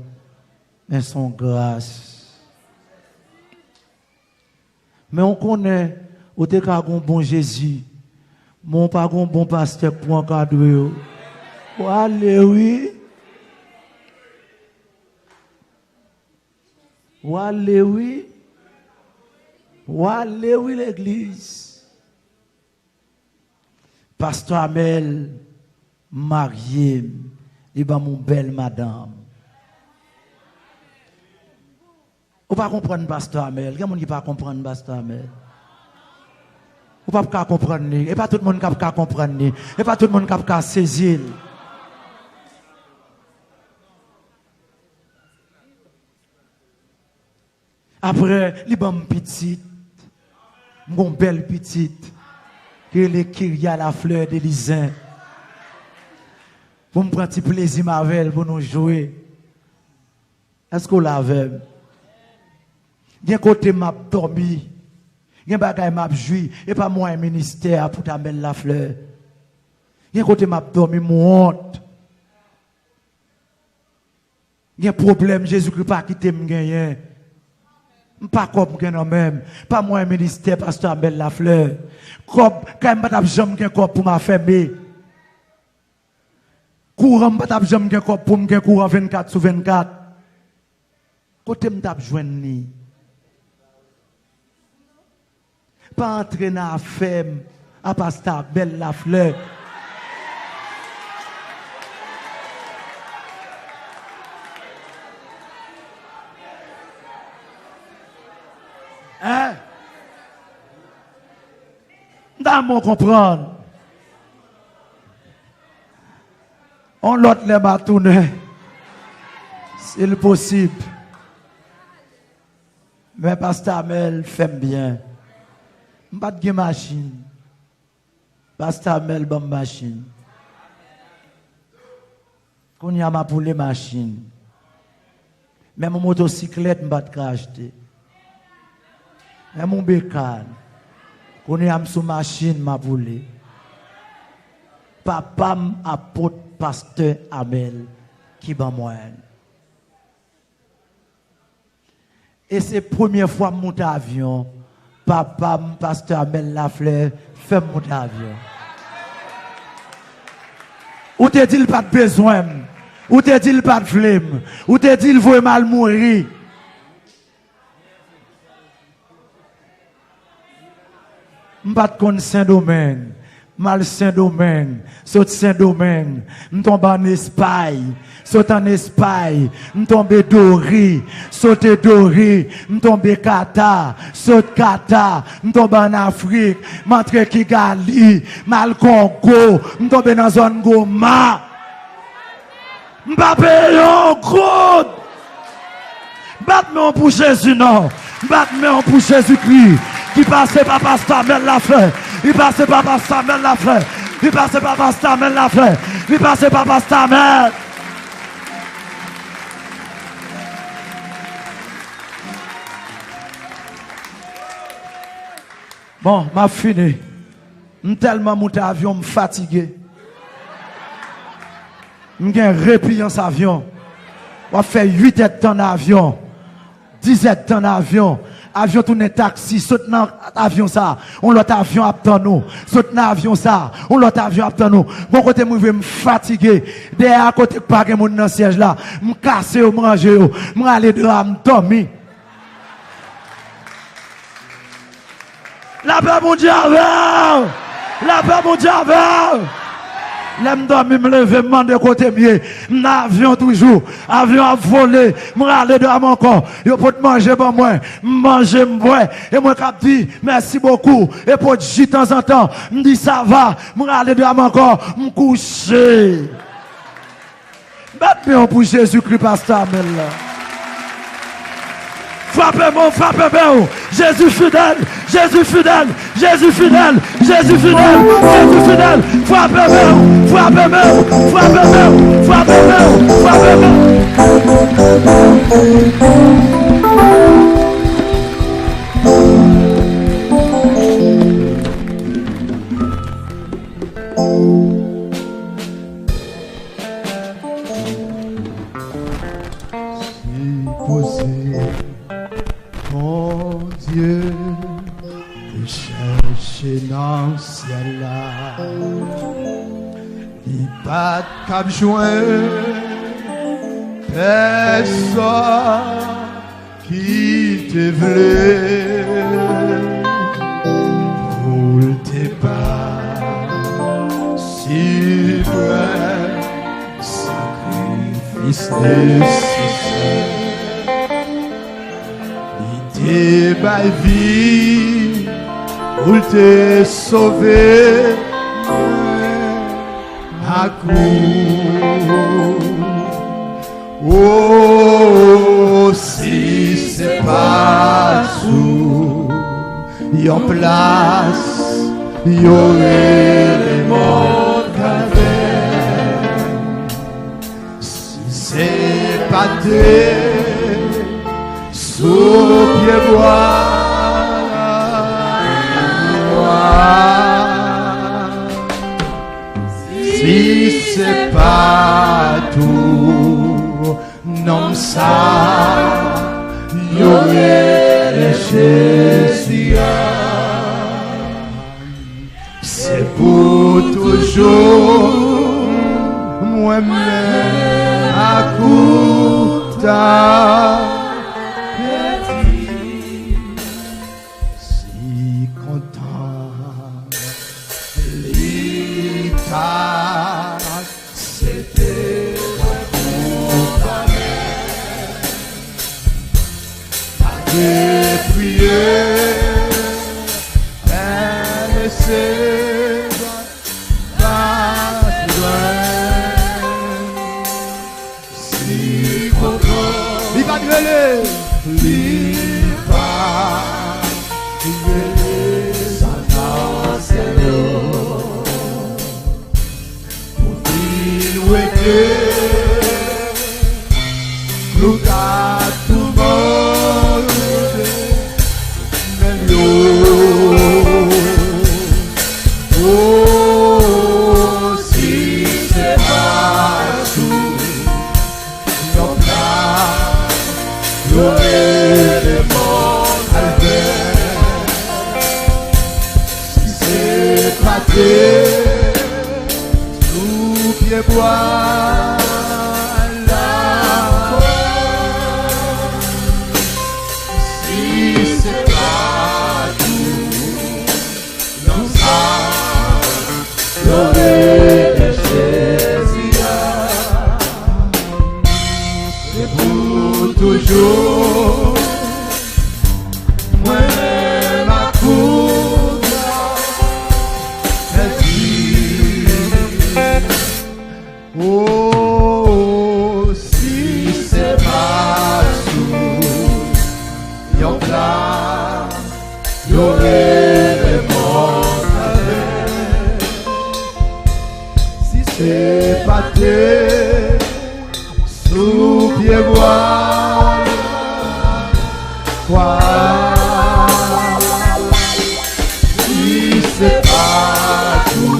Men se yon gras. Men w konnen, ou te ka gen yon bon Jezi, men w pa gen yon bon pastè k pou ankadre w. W ale wi. W ale wi. W ale wi legliz. Pastè Amèl marye m, li ban m yon bèl madanm. Ou pa konprann Pastè Amèl. Gen moun ki pa konprann Pastè Amèl. Ou p ap ka konprann li. E pa tout moun k ap ka konprann li. E pa tout moun k ap ka sezi l. Apre, li ban m pitit. M gon bèl pitit ki rele Kiria Lafleur Delizen. Pou m pran ti plezi m avè l pou nou jwe. Èske w la avè m? Gen kote m ap dòmi. Gen bagay m ap jwi. E pa mwayen ministè a pou Amèl Lafleur. Gen kote m ap dòmi, m wont. Gen pwoblèm Jezikri pa kite m genyen. M pa kòb m gen nan men m. Pa mwayen ministè Pastè Amèl Lafleur. Kòb, kay m pa t ap janm gen kòb pou m afème. Kouran, m pa t ap janm gen kòb pou m gen kouran vennkat sou vennkat. Kote m t ap jwenn li? Pa antre nan afè m a Pastè Amèl Lafleur. Hein? M ta renmen w konprann. On lòt lè m a tounen, si l posib. Men Pastè Amèl fè m byen. M pa t gen machin. Pastè Amèl ban m machin. Kounye a m ap woule machin. Menm yon motosiklèt m pa t ka achte. Menm yon bekàn. Kounye a m sou machin m ap woule. Papa m apot Pastè Amèl ki ban mwen l. E se premye fwa m monte avyon. Papa m, Pastè Amèl Lafleur, fè m monte avyon. Ou te di l pa t bezwen m. Ou te di l pa t vle m. Ou te di l voye m al mouri. M pa t konn Sendomeng. M al Sendomeng. Sot Sendomeng, m tonbe ann Espay. Sot ann Espay, m tonbe Dori. Sote Dori, m tonbe Kata. Sot Kata, m tonbe ann Afrik. M antre Kigali, m al Kongo, m tonbe nan zòn Goma. M pa peye yon goud. Bat men w pou Jezi non. Bat men w pou Jezikri ki pase pa Pastè Amèl Lafleur. Li pase pa Pastè Amèl Lafleur. Li pase pa Pastè Amèl Lafleur. Li pase pa Pastè Amèl. Bon, m ap fini. M tèlman moute avyon, m fatige. M gen repiyans avyon. W ap fè uit èdtan nan avyon. Dis èdtan nan avyon. Avyon tounen taksi. Sot nan avyon sa a, yon lòt avyon ap tann ou. Sot nan avyon sa a, yon lòt avyon ap tann ou. Gon kote m rive, m fatige. Dèyè a kote k pa gen moun nan syèj la, m kase yo, m ranje yo. M rale dra a, m dòmi. Lapè Bondye avè w! Lapè Bondye avè w! Lè m dòmi, m leve, m mande kote m ye. M nan avyon toujou. Avyon ap vole. M rale dra m ankò. Yo pot manje ban mwen. M manje, m bwè. E mwen k ap di, mèsi bokou. E pot ji tanzantan. M di, sa va. M rale dra m ankò. M kouche. Bat men w pou Jezikri, pastè Amèl la. Frape men w, frape men w. Jezi fidèl, Jezi fidèl, Jezi fidèl, Jezi fidèl, Jezi fidèl. Frape men w, frape men w, frape men w, frape men w, frape men w. Sipoze, Bondye te chèche nan syèl la, li pa t k ap jwenn pèsòn ki te vle pou l te pa siprèm sakrifis nesesè. Li te bay vi pou l te sove mwen ak ou. O, si se pa sou yon plas yo rele Mòn Kalvè, si se pa te sou pyebwa, si se pa tou nonm sa yo rele Jezi a, se pou toujou mwen menm ak ou ta pèdi. Si kontan li ta aksepte mwen pou kanmenm, malgre priyè, pèmèt se pa jwenn. Si kontan li pa t rele, li pa t rele sa nan syèl yo pou vin wete klou k ap toumante menm yo. O, si se pa sou yon plas yo rele Mòn Kalvè, si se pa te sou pyebwa la, si se pa tou non sa yo rele Jezi a, se pou toujou mwen menm ak ou ta pèdi. O, si se pa sou yon plas yo rele Mòn Kalvè, si se pa te sou pyebwa kwa, si se pa tou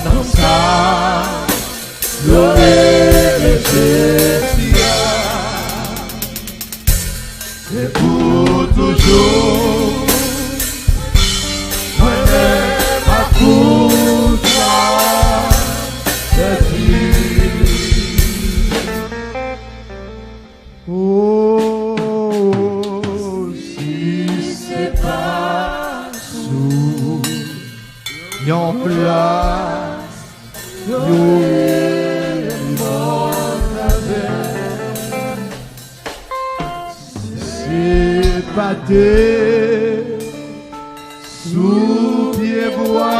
non sa yo E pou toujou, mwen menm ak ou sa pèdi. Oh, si se pa sou yon plas yo rele mò travè. Se pa te sou pye bwa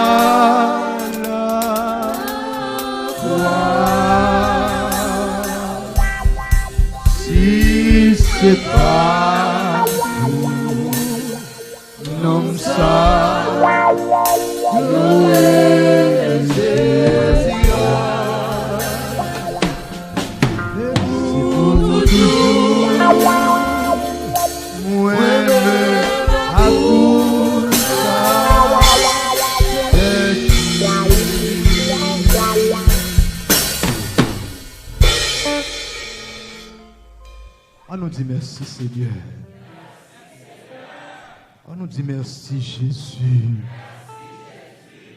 lakwa. Si se pa pou nonm sa yo rele Jezi a. Se pou toujou, mwen menm ak ou sa pèdi. An nou di mèsi, Senyè. An nou di mèsi, Jezi.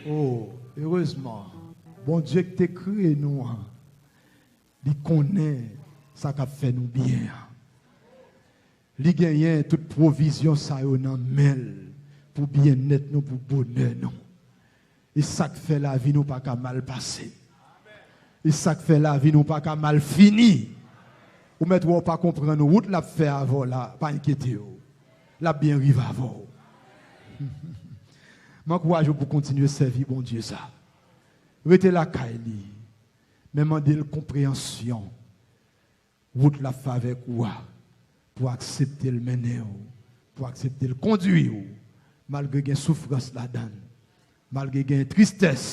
Oh, erezman, Bondye ki te kreye nou an, li konnen sa k ap fè nou byen an. Li genyen tout pwovizyon sa yo nan men l pou byennèt nou, pou bonè nou. E sa k fè lavi nou pa ka mal pase. E sa k fè lavi nou pa ka mal fini. Ou mèt wè w pa konprann wout l ap fè avè w la, pa enkyete w. L ap byen rive avè w. M ankouraje w pou kontinye sèvi Bondye sa. Rete lakay li, men mande l konpreyansyon. Wout l ap fè avèk ou a, pou w aksepte l mennen w, pou w aksepte l kondui w, malgre gen soufrans ladan l, malgre gen tristès,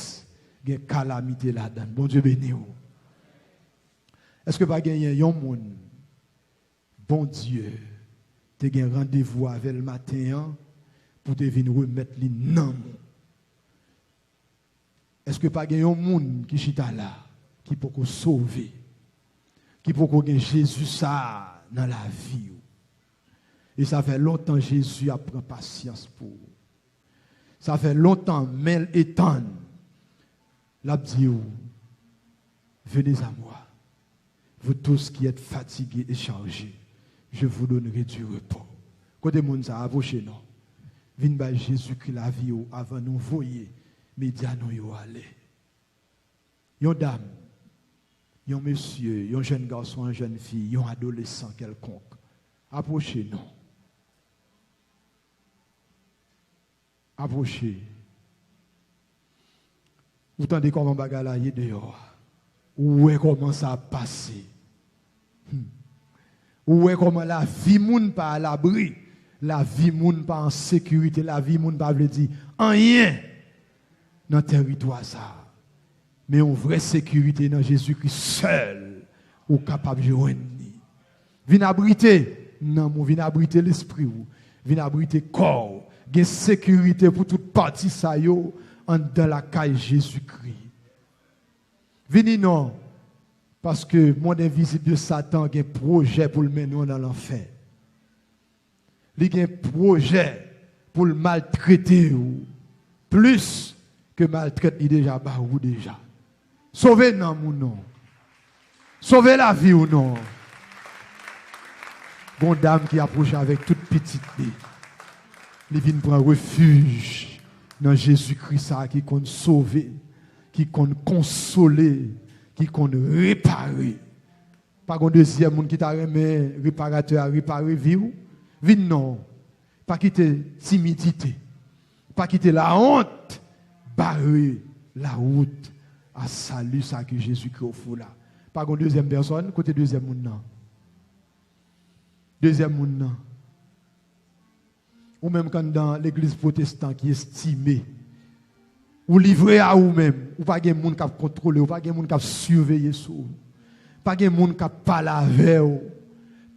gen kalamite ladan l. Bondye beni w. Èske pa genyen yon moun Bondye te gen randevou avè l maten an pou te vin remèt li nanm ou? Èske pa gen yon moun ki chita la ki poko sove, ki poko gen Jezi sa a nan lavi w? E sa fè lontan Jezi ap pran pasyans pou ou. Sa fè lontan men l etann. L ap di w, venez à moi, vous tous qui êtes fatigués et chargés, je vous donnerai du repos. Kote moun sa a? Apwoche non. Vin bay Jezikri lavi w avan nou voye medya nou yo ale. Yon dam, yon mesye, yon jèn gason, yon jèn fi, yon adolesan kèlkonk, apwoche non. Apwoche. Ou tande kòman bagay la ye deyò a. Ou wè kòman sa ap pase. Hmm. Ou wè kòman lavi moun pa alabri. Lavi moun pa an sekirite. Lavi moun pa vle di anyen nan tèritwa sa a. Men yon vrè sekirite nan Jezikri sèl ou kapab jwenn li. Vin abrite nanm ou, vin abrite lespri w, vin abrite kò w. Gen sekirite pou tout pati sa yo anndan lakay Jezikri. Vini non, paske mond envizib de Satan gen pwojè pou l mennen w nan lanfè. Li gen pwojè pou l maltrete w plis ke maltrèt li deja ba ou deja. Sove nanm ou non. Sove lavi w non. Gon dam ki apwoche avèk tout pitit li. Li vin pran refij nan Jezikri sa a ki konn sove, ki konn konsole, ki konn repare. Pa gon dezyèm moun ki ta renmen reparatè a repare vi w? Vin non. Pa kite timidite, pa kite lawont bare lawout a sali sa ke Jezikri ofri w la. Pa gon dezyèm pèsòn? Kote dezyèm moun nan? Dezyèm moun nan. Ou menm k anndan legliz pwotestan ki estime ou livre a ou menm, ou pa gen moun k ap kontwole w, ou pa gen moun k ap siveye sou ou, pa gen moun k ap pale avè w,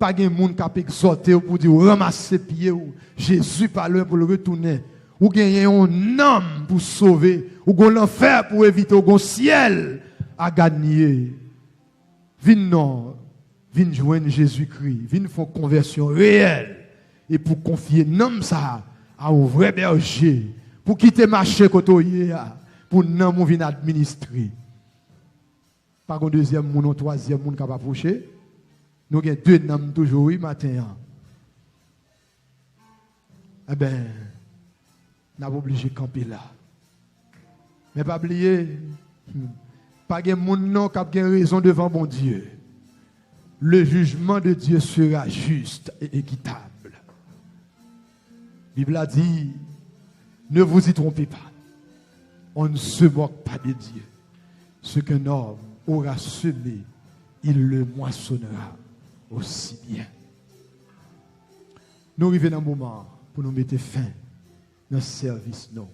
pa gen moun k ap egzòte w pou di w ranmase pye w, Jezi pa lwen pou l retounen. Ou genyen yon nanm pou sove, ou gon lanfè pou evite, ou gon syèl a ganye. Vin non, vin jwenn Jezikri, vin fè yon konvèsyon reyèl e pou konfye nanm sa a a yon vrè bèje, pou kite mache kote w ye a, pou nanm ou vin administre. Pa gen dezyèm moun, yon twazyèm moun k ap apwoche. Nou gen de nanm toujou, wi, maten an. Enben, n ap oblije kanpe la. Men pa bliye, hmm, pa gen moun non k ap gen rezon devan Bondye. Le jugement de Dieu sera juste et équitable. Bib la di, ne vous y trompez pas. On ne se moque pas de Dieu. Ce qu'un homme aura semé, il le moissonnera aussi bien. Nou rive nan moman pou nou mete fen nan sèvis nou.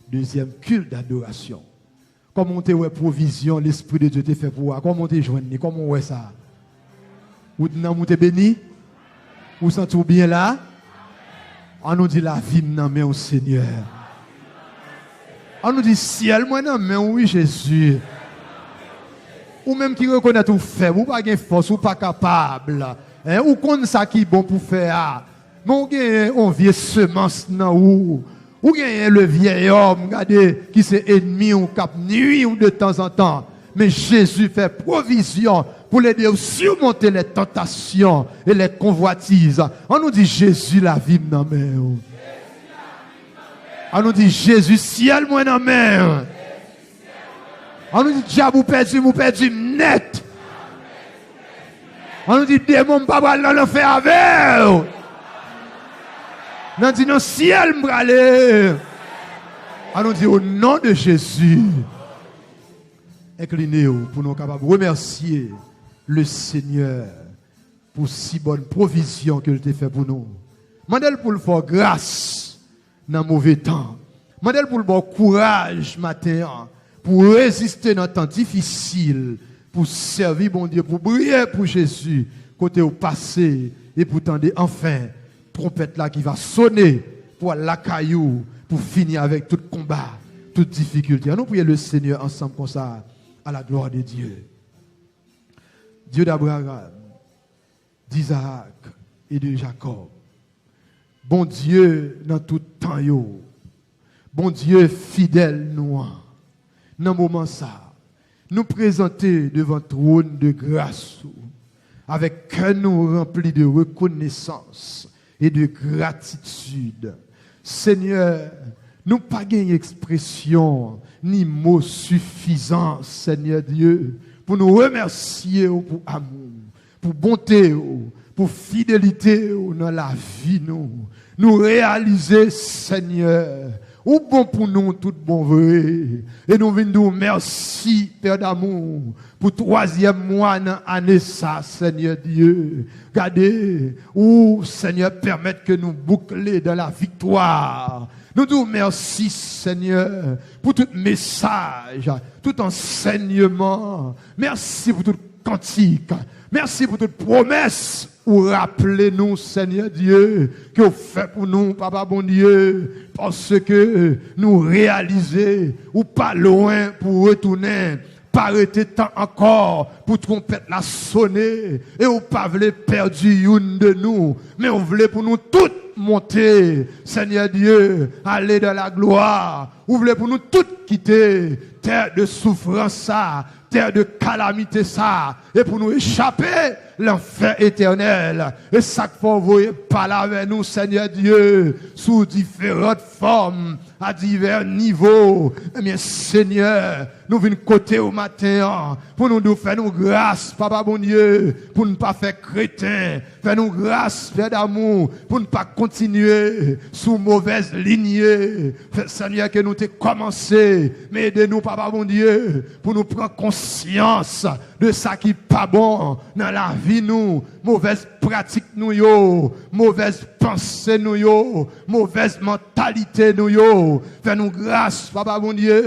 Dezyèm kilt dadorasyon. Kòman w te wè pwovizyon Lespri de Dye te fè pou ou a? Kòman w te jwenn li? Kòman w wè sa? Ou t-, nanm ou te beni? Ou santi w byen la? An nou di, lavi m nan men w, Senyè. An nou di, syèl mwen nan men w, wi, Jezi. Ou menm ki rekonèt ou fèb, ou pa gen fòs, ou pa kapab. Hein? Ou konn sa ki bon pou fè a. Men w genyen yon vye semans nan ou. Ou genyen le vieil homme, gade, ki se ènmi w, k ap nui w de tanzantan. Men Jezi fè pwovizyon pou l ede w surmonter les tentations et les convoitises. An nou di, Jezi, lavi m nan men w. An nou di, Jezi, syèl mwen nan men w. An nou di, dyab, ou pèdi m, ou pèdi m nèt. An nou di, demon, m pa pral nan lanfè avè w. N an di, nan syèl m prale. An nou di, o non de Jezi. Enkline w pou nou kapab remèsye le Senyè pou si bòn pwovizyon ke l te fè pou nou. Mande l pou l fè w gras nan move tan. Mande l pou l ba w kouraj maten an, pou w reziste nan tan difisil, pou w sèvi Bondye, pou w briye pou Jezi kote w pase, e pou w tande anfen twonpèt la ki va sone pou al lakay ou, pou fini avèk tout konba, tout difikilte. Ann nou priye le Senyè ansanm konsa, à la gloire de Dieu. Dieu d'Abraham, d'Isaac et de Jacob. Bondye nan tout tan yo, Bondye fidèl nou an, nan moman sa a, nou prezante devan twòn de gras ou, avèk kè nou ranpli de rekonesans e de gratitid. Senyè, nou pa gen ekspresyon ni mo sifizan, Senyè Dye, pou nou remèsye w pou amou, pou bonte w, pou fidelite w nan lavi nou. Nou reyalize, Senyè, ou bon pou nou tout bon vre. E nou vin di w mèsi, Pè damou, pou twazyèm mwa nan ane sa, Senyè Dye. Gade, ou, Senyè, pèmèt ke nou boukle dans la victoire. Nou di w mèsi, Senyè, pou tout mesaj, tout ansèyman. Mèsi pou tout kantik. Mèsi pou tout pwomès ou raple nou, Senyè Dye, ke w fè pou nou, Papa Bondye, paske nou reyalize ou pa lwen pou retounen. Pa rete tan ankò pou twonpèt la sone, e ou pa vle pèdi youn de nou, men ou vle pou nou tout monte, Senyè Dye, ale dans la gloire. Ou vle pou nou tout kite tè de soufrans sa, tè de kalamite sa, e pou nou echape lanfè etènèl. E sa k fè w voye pale avè nou, Senyè Dye, sou diferan fòm, a divè nivo. Ebyen, Senyè, nou vin kote w maten an pou nou di w fè nou gras, Papa Bondye, pou n pa fè kreten. Fè nou gras, Pè damou, pou n pa kontinye sou movèz linye, Senyè, ke nou te kòmanse. Men ede nou, Papa Bondye, pou nou pran konsyans de sa ki pa bon nan lavi nou, movèz pratik nou yo, movèz panse nou yo, movèz mantalite nou yo. Fè nou gras, Papa Bondye,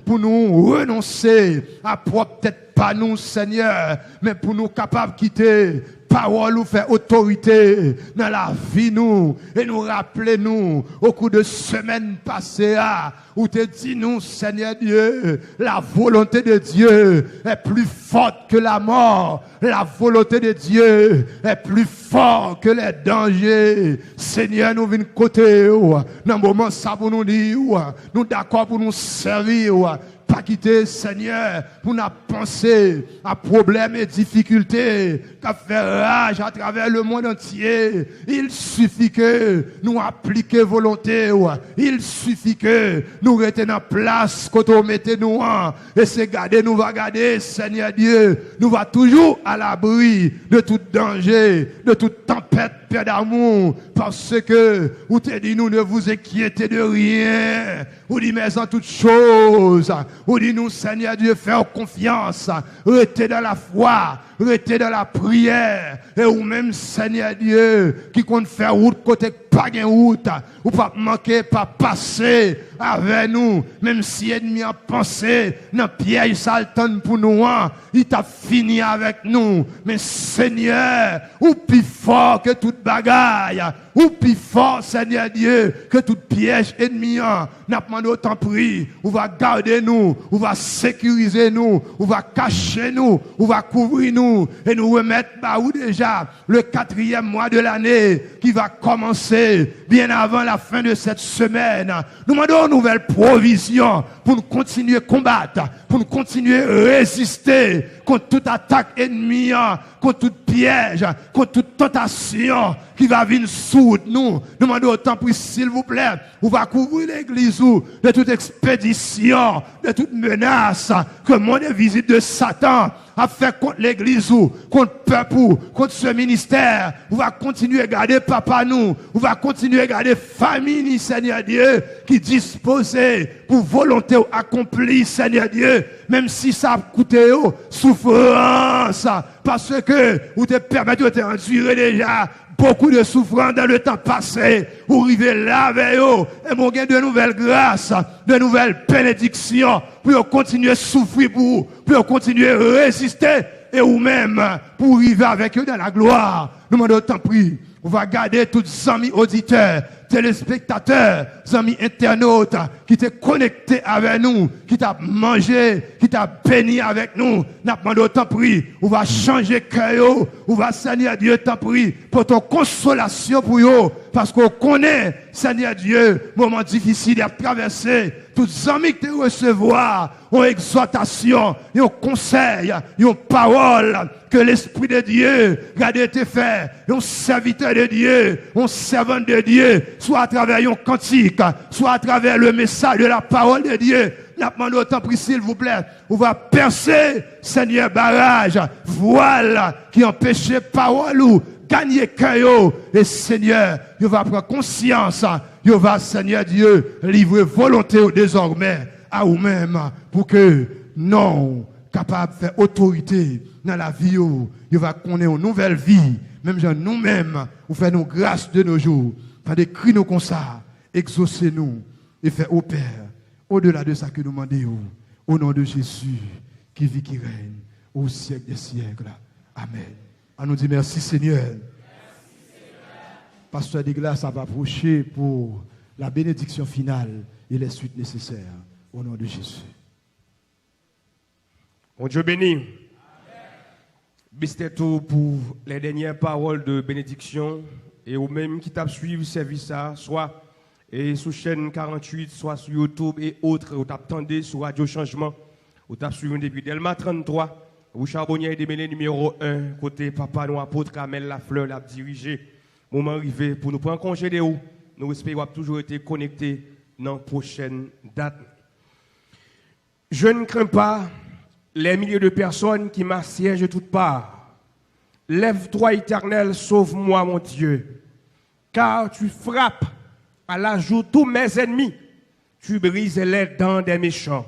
pou nou renonse a pwòp tèt pa nou, Senyè, men pou nou kapab kite Pawòl ou fè otorite nan lavi nou. E nou raple nou, okou de semèn pase a, ou te di nou, Senyè Dye, la volonté de Dieu est plus forte que la mort. La volonté de Dieu est plus forte que les dangers. Senyè, nou vin kote w nan moman sa pou nou di w, nou dakò pou nou sèvi w. Pa kite, Senyè, pou n ap panse a pwoblèm e difikilte k ap fè raj atravè lemonn antye. Il sifi ke nou aplike volonte w. Il sifi ke nou rete nan plas kote w mete nou an. E se gade nou va gade, Senyè Dye, nou va toujou alabri de tout danje, de tout tanpèt, Pè damou, paske ou te di nou, ne vous inquiétez de rien. Ou di, mais en toutes choses, ou di nou, Senyè Dye, fè w konfyans, rete dans la foi, rete dans la prière. E ou menm, Senyè Dye, ki konn fè wout kote k pa gen wout, ou p ap manke pa pase avè nou, menm si ènmi an panse nan pyèj sa l tann pou nou an, li t ap fini avèk nou. Men Senyè, ou pi fò ke tout bagay. Ou pi fò, Senyè Dye, ke tout pyèj ènmi an. N ap mande w, tanpri, ou va gade nou, ou va sekirize nou, ou va kache nou, ou va kouvri nou, e nou remèt ba ou deja le quatrième mois de l'année qui va commencer bien avant la fin de cette semaine. Nou mande w nouvèl pwovizyon pou n kontinye konbat, pou n kontinye reziste kont tout atak ènmi an, kont tout pyèj, kont tout tantasyon ki va vin sou wout nou. Nou mande w, tanpri, silvouplè, ou va kouvri legliz ou de tout ekspedisyon, de tout menas ke mond envizib de Satan ap fè kont legliz ou, kont pèp ou, kont se ministè. Ou va kontinye gade papa nou, ou va kontinye gade fanmi ni, Senyè Dye, ki dispoze pou volonte w akonpli, Senyè Dye, menm si sa ap koute yo soufrans, paske ou te pèmèt yo te andire deja beaucoup de souffrance dans le temps passé. Ou rive la avè yo, e bon, gen de nouvèl gras, de nouvèl benediksyon pou yo kontinye soufri pou ou, pou yo kontinye reziste, e ou menm pou w rive avèk yo dans la gloire. Nou mande w, tanpri, ou va gade tout zanmi oditè, telespektatè, zanmi entènot ki te konekte avè nou, ki t ap manje, ki t ap beni avèk nou. N ap mande w, tanpri, ou va chanje kè yo, ou va, Senyè Dye, tanpri, pote w konsolasyon pou yo, paske w konnen, Senyè Dye, moman difisil y ap travèse. Tout zanmi ki te resevwa yon egzòtasyon, yon konsèy, yon pawòl ke Lespri de Dye gade te fè, yon sèvitè de Dye, yon sèvant de Dye, swa atravè yon kantik, swa atravè le mesaj de la parole de Dieu, n ap mande w, tanpri, silvouplè, ou va pèse, Senyè, baraj, vwal ki anpeche pawòl ou ganye kè yo. E, Senyè, yo va pran konsyans, yo va, Senyè Dye, livre volonte yo dezòmè a ou menm, pou ke non w kapab fè otorite nan lavi yo. Yo va konnen yon nouvèl vi, menm jan nou menm, ou fè nou gras de nos jours. Tande kri nou konsa, egzose nou, e fè, o Pè, au-delà de sa ke nou mande yo, au nom de Jésus, qui vit, qui règne au siècle des siècles. Amen. An nou di, mèsi, Senyè. Pastè Douglas ap apwoche pou la bénédiction finale et les suites nécessaires, au nom de Jésus. Bondye beni. Bistè tou pou les dernières paroles de bénédiction. E ou menm ki t ap swiv sèvis sa, swa e sou chèn karanntuit, swa sou YouTube et autres, ou t ap tande sou Radyo Chanjman, ou t ap swiv nou depi Dèlma tranntwa, Richard Bonnier Desmêlés nimewo en, kote papa nou, apot Ramel Lafleur, l ap dirije. Moman rive pou nou pran konje de ou. Nou espere w ap toujou rete konekte nan pwochèn dat. Je ne crains pas les milliers de personnes qui m'assiègent de toutes parts. Lève-toi, Éternel, sauve-moi, mon Dieu, car tu frappes à la joue tous mes ennemis, tu brises les dents des méchants.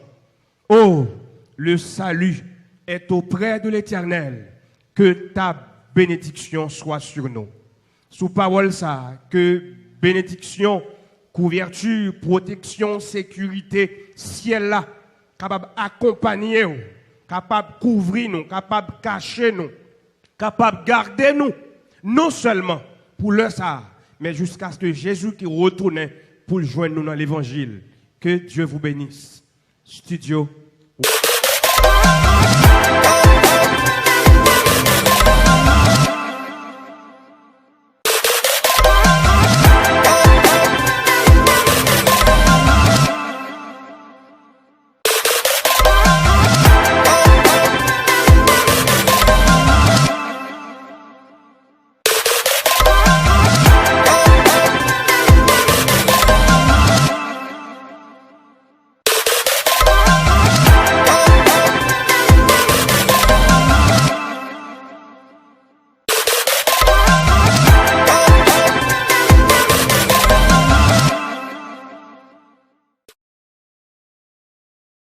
Oh, le salut est auprès de l'Éternel, que ta bénédiction soit sur nous. Sou pawòl sa a, ke benediksyon, kouvèti, pwoteksyon, sekirite syèl la kapab akonpanye w, kapab kouvri nou, kapab kache nou. kapab gade nou, non sèlman pou lè sa a, men jiskaske Jezi ki retounen pou l jwenn nou nan levanjil. Que Dieu vous bénisse. Studio.